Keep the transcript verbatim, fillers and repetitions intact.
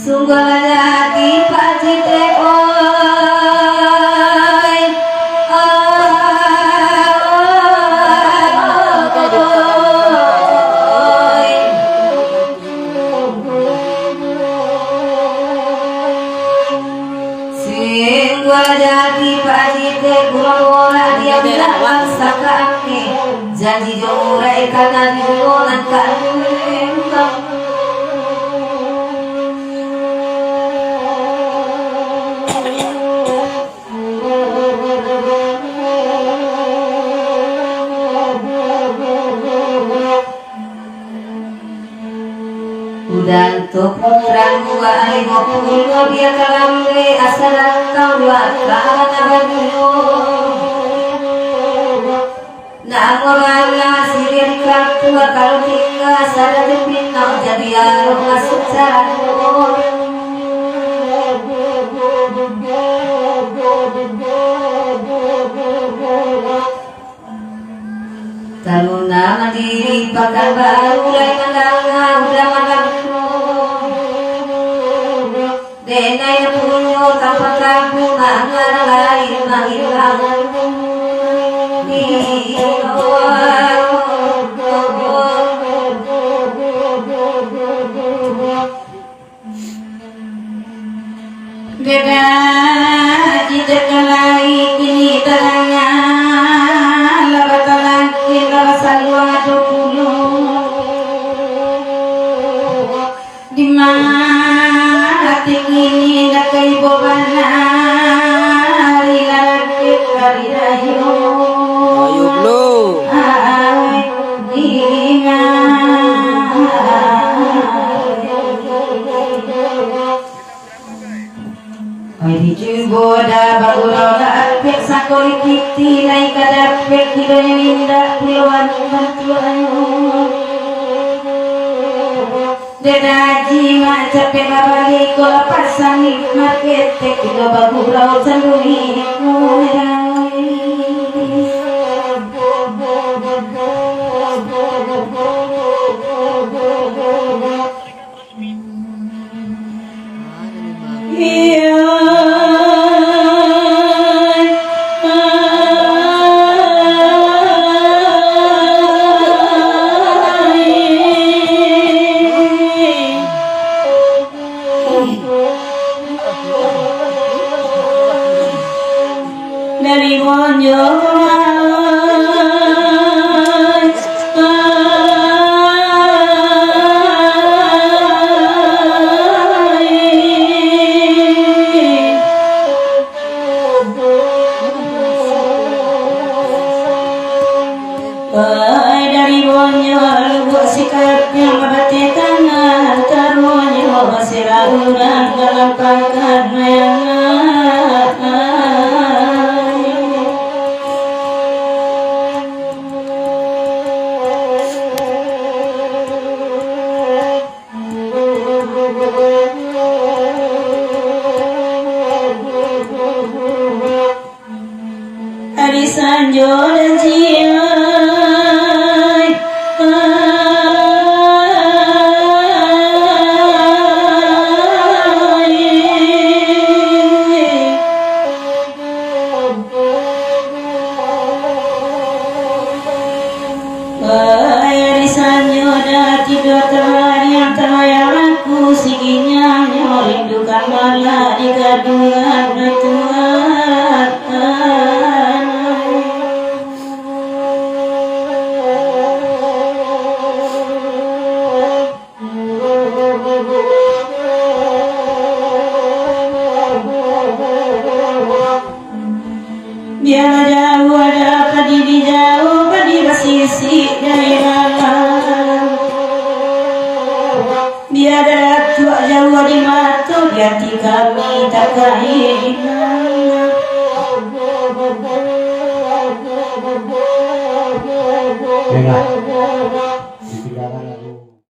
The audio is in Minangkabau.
Sungguahlah jadi Pak Jitek, oi. Sungguahlah jadi Pak Jitek, guru ora diam dalam sakaangnyo. Janji jo urek kana di nan ka Udan tu putrang dua limo puluh dua biak kalam dek asa datang dua kalam abadinyo. Nak murana siriah di kampung, kalau tingga sada jo pinang, jadi arok masuk carano. Taruna mandiri Pakanbaru, lai mandanga udah mandanga. Denai punyo tampa kampung, mangan lai manghilang. Beda jijak lai kini tadanga, lah batalangkeh, lah basalua jo pulo. Di ma ati kini nak ka ibo bana, ari lakek ari rayo. Ayo, bro. Ai, di ma. Ai, di jubo da bagurau da apek sakoli piti, lai ka dapek kidonyo indak pulo anu bantuan. Dek Daji mak capek babali, ko lapasan ni marketek, kito bagurau sanduri. Iyo. Dari Bonjo. Pai dari Bonjo, Lubuak Sikapiang, babateh tangan, taruahnyo basirah urang dalam pangkat mayangan. Ari sanjo dan ciek. Pai ari sanjo dah tido, tarariang tabayang aku, siginyang nyo rindukan malah di gadungan Tuhan. Bialah jauah aja padi di jauah, padi basisik dari malam. Bialah datuak jauah di mato, di ati kami tak kain. Dengar. Ditinggalkan.